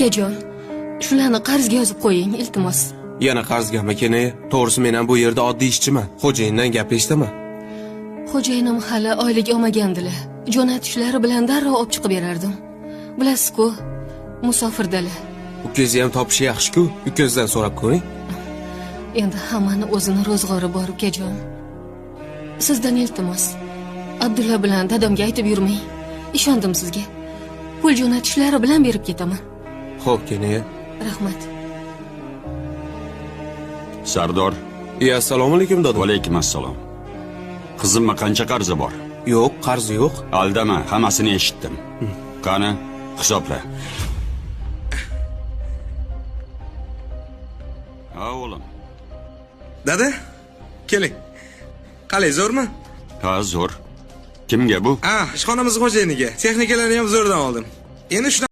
Ukajon, shularni qarzga yozib qo'ying, iltimos. Yana qarzgami, kelin? To'g'risi men ham bu yerda oddiy ishchiman. Xo'jayindan gap eshitaman. Xo'jayinim hali oylik olmagandilar. Jo'natishlari bilan darrov olib chiqib berardim. Bilasiz-ku, musofirdalar. Ukangizni ham topishi yaxshi-ku. Ukangizdan so'rab ko'ring. Endi hammani o'zini ro'zg'ori bor, ukajon. Sizdan iltimos. Abdulla bilan dadamga aytib yurmang. Ishondim sizga. Pul jo'natishlari bilan berib ketaman. Xo'p, kelin. Rahmat. Sardor. Iya, assalomu alaykum, dada. Alaykum assalom. Qizimni qancha qarzi bor? Yo'q, qarzi yo'q. Aldama, hammasini eshitdim. Qani, hisobla. Ha, o'g'lim. Dada, keling. Qalay, zo'rmi? Ha, zo'r. Kimga bu? Ha, ishxonamiz xo'jayiniga. Texnikalarni ham zo'rdan oldim. Endi shuna